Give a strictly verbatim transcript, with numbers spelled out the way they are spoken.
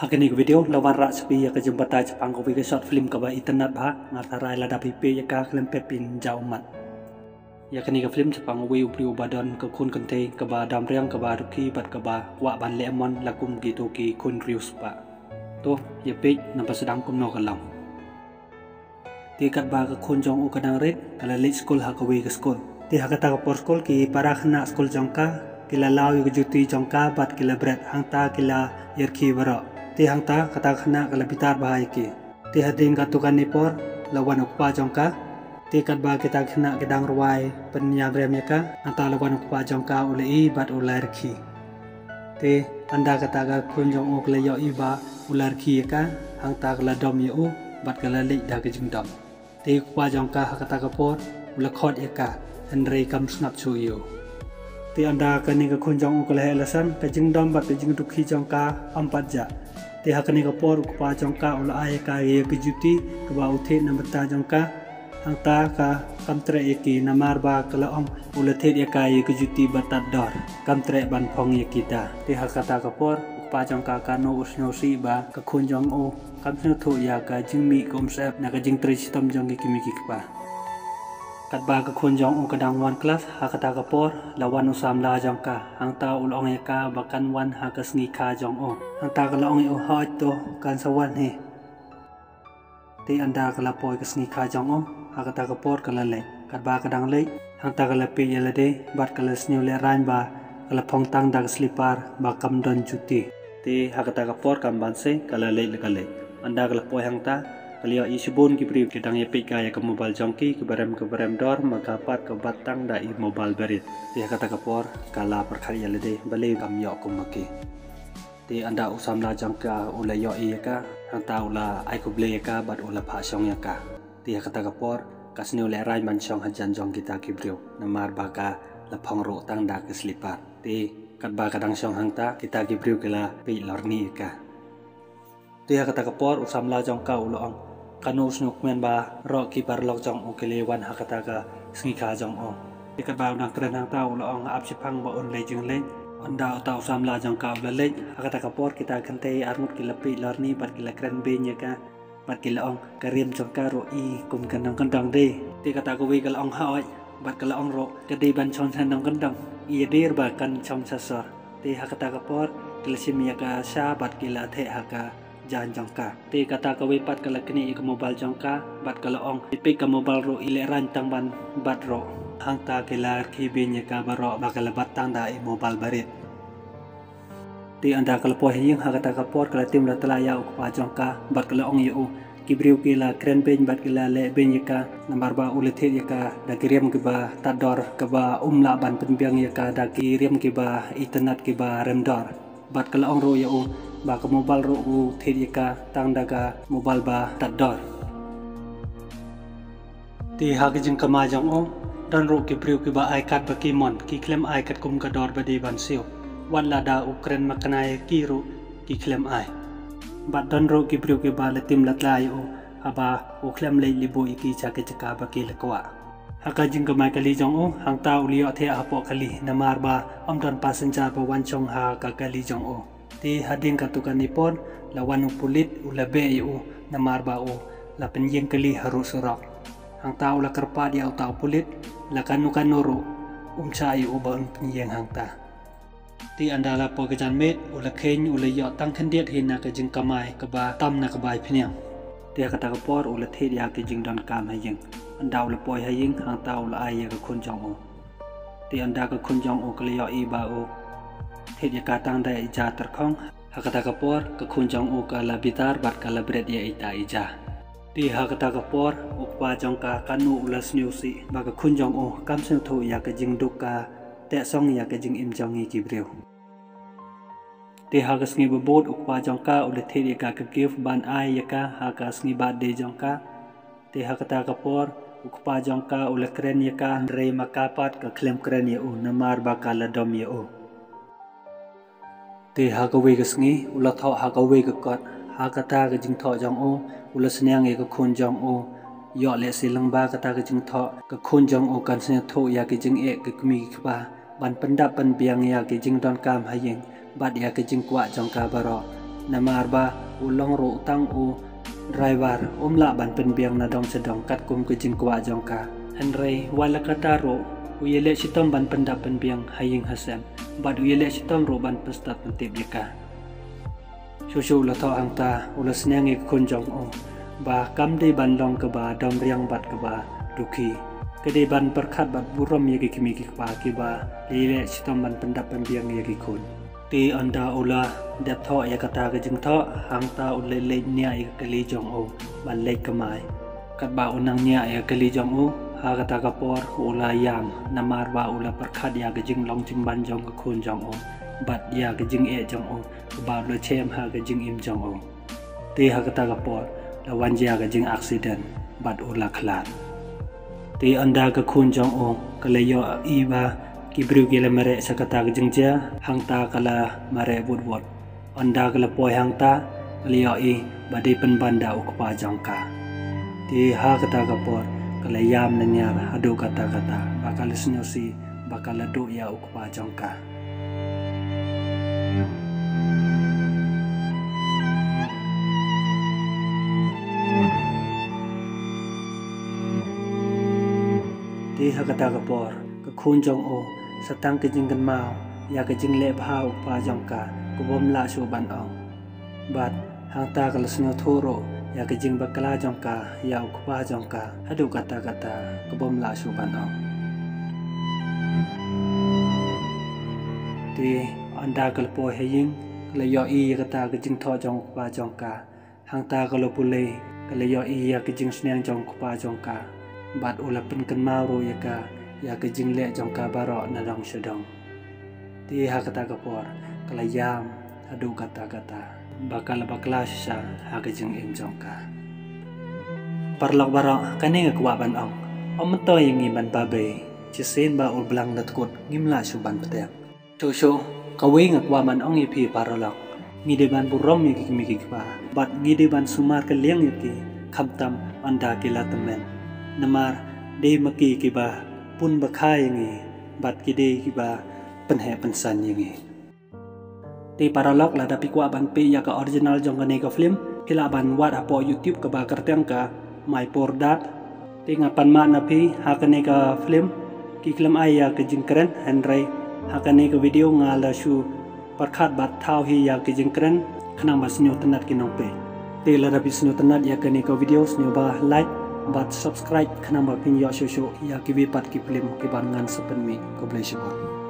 Ha kane ka video la wanrah sha phi ïa ka jingbatai shaphang kawei ka short film kaba itynnad bha, nga tharai lada phi peit ïa ka khlem pep phin jah ummat. Ïa kane ka film shaphang uwei u briew uba don ka khun kynthei kaba dam riang, kaba dukhi bad kaba kwah ban leh mon la kum kito ki khun riewspah. To, ïa peit naba sdang kumno ka long. Te katba ka khun jong u ka dang rit, ka la leit skul ha kawei ka skul. Te ha kata ka por skul, ki para khynnah skul jong ka ki la law ïa ka juti jong ka bad ki la bret, hangta ki la ïarkhie baroh. Te hangta kata ka khynnah ka la bitar bha ïa ki. Te hadien katto katne por la wan u kpa jong ka. Te katba kita ki khynnah ki dang rwai pynïadrem ïa ka, hangta la wan u kpa jong ka, u la ïeh bad u la ïarkhie. Te ynda kata ka khun jong u ka la ïohi ba u la ïarkhie ïa ka, hangta ka la dom ïa u bad ka la leit da ka jingdom. Te u kpa jong ka ha kata ka por u la khot ïa ka, hynrei kam sngap shuh ïa u. Te ynda kane ka khun jong u ka la heh la san, ka jingdom bad ka jingdukhi jong ka ym pat jah. Te ha kane ka por u kpa jong ka u la ai ïa ka ïa ka juti kaba u thied na bynta jong ka. Hangta ka kam treh ïa ki, namar ba ka la ong u la thied ïa ka ïa ka juti ba tad dor, kam treh ban phong ïa kita. Te ha kata ka por u kpa jong ka kano u sngewsih ba ka khun jong u kam sngewthuh ïa ka jingmih ka umsyep na ka jingtrei shitom jong ki kmie ki kpa. Katba ka khun jong u ka dang wan klas, ha kata ka por la wan u samla jong ka. Hangta u la ong ïa ka ba kan wan ha ka sngi kha jong u. Hangta ka la ong ïa u, hooid to, kan sa wan hi. Te ynda ka la poi ka sngi kha jong u, ha kata ka por ka la leit. Katba ka dang leit, hangta ka la peit ïa lade bad ka la sniew lehraiñ ba ka la phong tang da ka slipar ba kam don juti. Te ha kata ka por kam banse ka la leit la ka leit. Ynda ka la poi hangta, ka la ïohi shibun ki briew ki dang ïa peit ka ïa ka mobile jong ki, kiba rem kiba rem dor, ma ka pat ka bat tang da i mobile barit. Te ha kata ka por ka la pyrkhat ïa lade, balei kam ïoh kum ma ki. Te ynda u samla jong ka u la ïohi ïa ka, hangta u la ai khublei ïa ka bad u la phah shong ïa ka. Te ha kata ka por ka sniew lehraiñ ban shong hajan jong kita ki briew, namar ba ka la phong ruh tang da ka slipar. Te katba ka dang shong hangta, kita ki briew ki la peit lorni ïa ka. Te ha kata ka por u samla jong ka u la ong, kano u sngewkmen baroh ki paralok jong u ki la wan ha kata ka sngi kha jong u. Te katba u dang kren hangta u la ong, ap shiphang ba un leit jingleit. Ynda uta u samla jong ka u la leit, ha kata ka por kita kynthei arngut ki la peit lorni bad ki la kren beiñ ïa ka. Bad ki la ong, ka riam jong ka ruh i kum ka nongkyndong de. Te kata kawei ka la ong, hooid. Bad ka la ong ruh, ka dei ban shong sha nongkyndong. I ïadei ruh ba kan shong sha sor. Te ha kata ka por ki la shim ïa ka sha bad ki la theh ha ka jaiñ jong ka. Te kata kawei pat ka la knieh ïa ka mobile jong ka bad ka la ong, peit ka mobile ruh i lehraiñ tang ban bat ruh. Hangta ki la rkhie beiñ ïa ka baroh ba ka la bat tang da i mobile barit. Te ynda ka la poi ha ïing, ha kata ka por ka la tim la tla ïa u kpa jong ka bad ka la ong ïa u, ki briew ki la kren beiñ bad ki la leh beiñ ïa ka, namar ba u la thied ïa ka da ki riam kiba tad dor, kaba um lah ban pynbiang ïa ka da ki riam kiba itynnad kiba rem dor. Bad ka la ong ruh ïa u ba ka mobile ruh u thied ïa ka tang da ka mobile ba tad dor. Te ha ka jingkamai jong u, don ruh ki briew kiba ai kat ba ki mon, ki khlem ai katkum ka dor ba dei ban siew. Wat lada u kren makna ïa ki ruh ki khlem ai. Bad don ruh ki briew kiba la tim la tla ïa u, haba u khlem leit libuh ïa ki sha ki jaka ba ki la kwah. Ha ka jingkamai kali jong u, hangta u la ïoh thiah hapoh kali, namar ba ym don passenger ba wan shong ha ka kali jong u. Te hadien katto katne por, la wan u pulit u la beh ïa u, namar ba u la pynïeng kali harud surok. Hangta u la kyrpad ïa uta u pulit, la kano kano ruh um shah ïa u ba un pynïeng hangta. Te ynda la poi ka janmiet, u la kheiñ u la ïoh tang khyndiat hi na ka jingkamai kaba tam na ka bai phniang. Te ha kata ka por u la thied ïa ka jingdonkam ha ïing. Ynda u la poi ha ïing, hangta u la ai ïa ka khun jong u. Te ynda ka khun jong u ka la ïohi ba u thied ïa ka tang da i ja tyrkhong, ha kata ka por ka khun jong u ka la bitar bad ka la bret ïa ita i ja. Te ha kata ka por u kpa jong ka kano u la sngewsih ba ka khun jong u kam sngewthuh ïa ka jingduk ka tehsong ïa ka jingim jong ngi ki briew. Te ha ka sngi ba bud u kpa jong ka u la thied ïa ka ka gift ban ai ïa ka ha ka sngi birthday jong ka. Te ha kata ka por u kpa jong ka u la kren ïa ka, hynrei ma ka pat ka khlem kren ïa u namar ba ka la dom ïa u. Te ha kawei ka sngi u la thoh ha kawei ka kot. Ha kata ka jingthoh jong u, u la sniang ïa ka khun jong u. Ïoh lehse lyngba kata ka jingthoh, ka khun jong u kan sngewthuh ïa ka jingeh ka kmie ka kpa ban pyndap pynbiang ïa ka jingdonkam ha ïing bad ïa ka jingkwah jong ka baroh. Namar ba u long ruh tang u driver, um lah ban pynbiang na dong sha dong katkum ka jingkwah jong ka. Hynrei wat la katta ruh, u ïaleh shitom ban pyndap pynbiang ha ïing ha sem, bad u ïaleh shitom ruh ban pynstad pyntip ïa ka. Shuh shuh u la thoh hangta, u la sneng ïa ka khun jong u ba kam dei ban long kaba dom riang bad kaba dukhi. Ka dei ban pyrkhat bad burom ïa ki kmie ki kpa kiba la ïaleh shitom ban pyndap pynbiang ïa ki khun. Te ynda u la dep thoh ïa kata ka jingthoh, hangta u la leit ñiah ïa ka kali jong u ban leit kamai. Katba u nang ñiah ïa ka kali jong u, ha kata ka por u la ïam, namar ba u la pyrkhat ïa ka jinglong jingman jong ka khun jong u bad ïa ka jingeh jong u kaba u la shem ha ka jingim jong u. Te ha kata ka por la wan jia ka jingaccident bad u la khlad. Te ynda ka khun jong u ka la ïohi ba ki briew ki la mareh sha kata ka jingjia, hangta ka la mareh bud bud. Ynda ka la poi hangta, ka la ïohi ba dei pynban da u kpa jong ka. Te ha kata ka por ka la ïam na ñiar haduh katta katta, ba ka la sngewsih ba ka la duh ïa u kpa jong ka. Te ha kata ka por ka khun jong u sa tang ka jingkynmaw ïa ka jingleh bha u kpa jong ka, ka bym lah shuh ban ong. Bad hangta ka la sngewthuh ruh ïa ka jingbakla jong ka ïa u kpa jong ka haduh katta katta, ka bym lah shuh ban ong. Te ynda ka la poi ha ïing, ka la ïohi ïa kata ka jingthoh jong u kpa jong ka. Hangta ka la pule, ka la ïohi ïa ka jingsneng jong u kpa jong ka. Bad u la pynkynmaw ruh ïa ka ïa ka jingleh jong ka baroh na dong sha dong. Te ha kata ka por ka la ïam haduh katta katta ba ka la bakla shisha ha ka jingim jong ka. Paralok baroh, kane nga kwah ban ong, ym myntoi ïa ngi ban babe. Shisien ba u blang da tkut ngim lah shuh ban pdiang. Shuh shuh, kawei nga kwah ban ong ïa phi paralok, ngi dei ban burom ïa ki kmie ki kpa bad ngi dei ban sumar kylliang ïa ki, khamtam ynda ki la tymmen. Namar dei ma ki kiba pun bakha ïa ngi bad ki dei kiba pynheh pynsan ïa ngi. Te paralok, lada phi kwah ban peit ïa ka original jong kane ka film, phi lah ban wad hapoh YouTube kaba kyrteng ka My Poor Dad. Te nga pan map na phi, ha kane ka film ki khlem ai ïa ka jingkren, hynrei ha kane ka video nga la shu pyrkhat bad thaw hi ïa ka jingkren khnang ba sngewtynnat ki nongpeit. Te lada phi sngewtynnat ïa kane ka video, sngewbha like bad subscribe khnang ba phin ïoh shuh shuh ïa kiwei pat ki film kiban ngan sa pynmih. Khublei shibun.